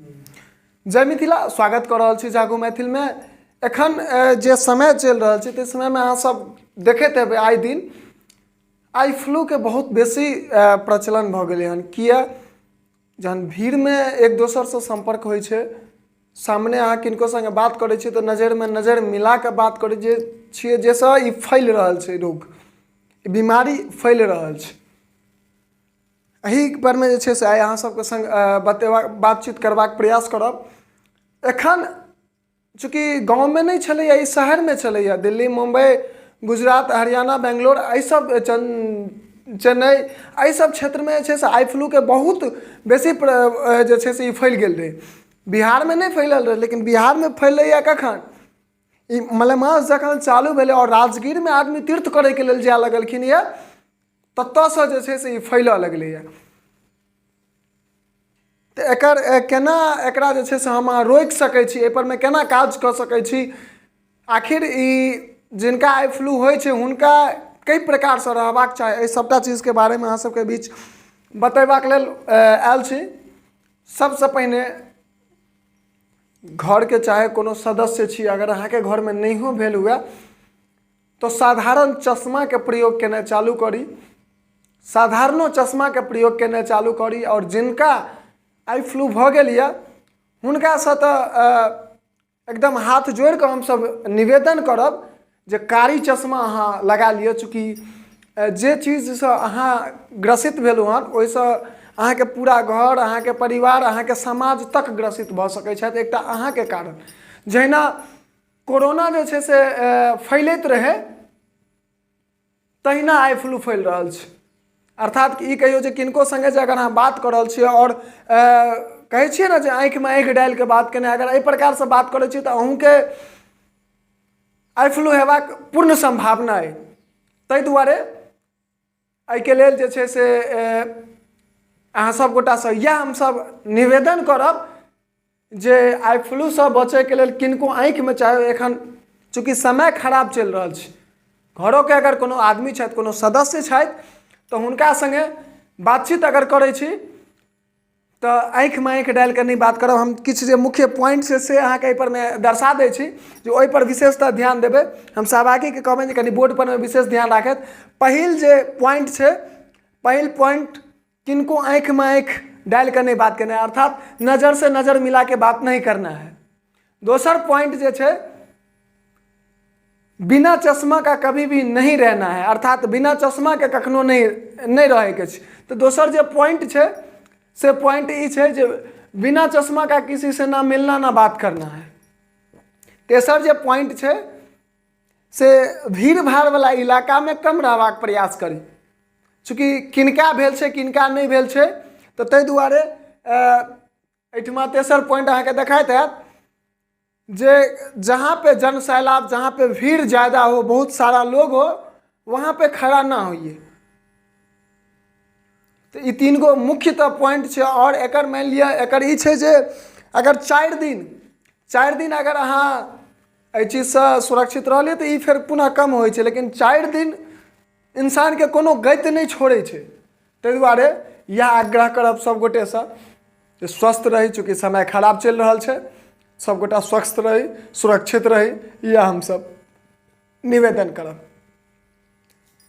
जय मिथिला। स्वागत कऽ रहल छी जागू मैथिलमे। एखन जे समय चलि रहल छै, ताहि समयमे अहाँ सब देखैत हेबै, आइ दिन आई फ्लूके बहुत बेसी प्रचलन भऽ गेलै हन। किए? जहन भीड़मे एक दोसरसँ सम्पर्क होइ छै, सामने अहाँ किनको सङ्गे बात करै छियै, तऽ नजरिमे नजरि मिला कऽ बात करै जे छियै, जाहिसँ ई फैल रहल छै रोग, ई बीमारी फैल रहल छै। एहि परमे जे छै से आइ अहाँ सबके सङ्ग बतेबाक, बातचीत करबाक प्रयास करब। एखन चूँकि गाँवमे नहि छलैए, ई शहरमे छलैए। दिल्ली, मुम्बइ, गुजरात, हरियाणा, बेंगलोर, एहिसब, चेन्नई, एहिसब क्षेत्रमे जे छै से आई फ्लूके बहुत बेसी जे छै से ई फैल गेल रहै। बिहारमे नहि फैलल रहै, लेकिन बिहारमे फैललैए कखन? ई मलेमास जखन चालू भेलै आओर राजगीरमे आदमी तीर्थ करैके लेल जाए लगलखिन यऽ, ततऽसँ जे छै से ई फैलऽ लगलैए। तऽ एकर केना एकरा जे छै से हम अहाँ रोकि सकै छी? एहिपर मे केना काज कऽ सकै छी? आखिर ई जिनका आई फ्लू होइ छै, हुनका कई प्रकारसँ रहबाक चाही? एहि सभटा चीजके बारेमे अहाँ सबके बीच बतेबाक लेल आयल छी। सबसँ पहिने घरके चाहे कोनो सदस्य छी, अगर अहाँके घरमे नहियो भेल हुए, तऽ साधारण चश्माके प्रयोग केनाइ चालू करी। साधारणो चश्माके प्रयोग केनाइ चालू करी। आओर जिनका आई फ्लू भऽ गेल यऽ, हुनकासँ तऽ एकदम हाथ जोड़ि कऽ हमसभ निवेदन करब जे कारी चश्मा अहाँ लगा लिअ। चूँकि जे चीजसँ अहाँ ग्रसित भेलहुँ हन, ओहिसँ अहाँके पूरा घर, अहाँके परिवार, अहाँके समाज तक ग्रसित भऽ सकै छथि एकटा अहाँके कारण। जहिना कोरोना जे छै से फैलैत रहै, तहिना आई फ्लू फैल रहल छै। अर्थात कि ई कहियौ जे किनको सङ्गे जे अगर अहाँ बात कऽ रहल छियै आओर कहै छियै ने जे आँखिमे आँखि डालि कऽ बात केनाइ, अगर एहि प्रकारसँ बात करै छियै, तऽ अहूँके आई फ्लू हेबाक पूर्ण सम्भावना अइ। ताहि दुआरे एहिके लेल जे छै से अहाँ सब गोटासँ इएह हमसब निवेदन करब जे आई फ्लूसँ बचैके लेल किनको आँखिमे, चाहे एखन चूँकि समय खराब चलि रहल छै, घरोके अगर कोनो आदमी छथि, कोनो सदस्य छथि, तऽ हुनका सङ्गे बातचीत अगर करै छी, तऽ आँखिमे आँखि डालि कऽ नहि बात करब। हम किछु जे मुख्य पॉइंट छै, से अहाँके एहिपर मे दर्शा दै छी जे ओहिपर विशेषतः ध्यान देबै। हम सहभागीके कहबनि जे कनि बोर्डपर मे विशेष ध्यान राखथि। पहिल जे पॉइंट छै, पहिल पॉइंट, किनको आँखिमे आँखि डालि कऽ नहि बात केनाइ, अर्थात नजर से नजर मिला के बात नहीं करना है। दोसर पॉइंट जे छै, बिना चश्मा का कभी भी नहीं रहना है, अर्थात बिना चश्मा के कखनो नहि रहैके छै। तऽ दोसर जे पॉइंट छै, से पॉइंट ई छै जे बिना चश्मा का किसी से ना मिलना, ना बात करना है। तेसर जे पॉइंट छै, से भीड़ भाड़वला इलाकामे कम रहबाक प्रयास करी। चूँकि किनका भेल छै, किनका नहि भेल छै, तऽ ताहि दुआरे एहिठिमा तेसर पॉइंट अहाँके देखाइत हैत जे जहाँ पे जन सैलाब, जहाँ पे भीड़ ज़्यादा हो, बहुत सारा लोग हो, वहाँ पे खड़ा ना होइए। तऽ ई तीन गो मुख्यतः पॉइंट छै। आओर एकर मानि लिअ, एकर ई छै जे अगर 4 दिन अगर अहाँ एहि चीजसँ सुरक्षित रहलियै, तऽ ई फेर पुनः कम होइ छै। लेकिन 4 दिन इंसानके कोनो गति नहि छोड़ै छै। ताहि दुआरे इएह आग्रह करब सभ गोटेसँ जे स्वस्थ रही। चूँकि समय खराब चलि रहल छै, सभगोटा स्वस्थ रही, सुरक्षित रही, इएह हमसभ निवेदन करब।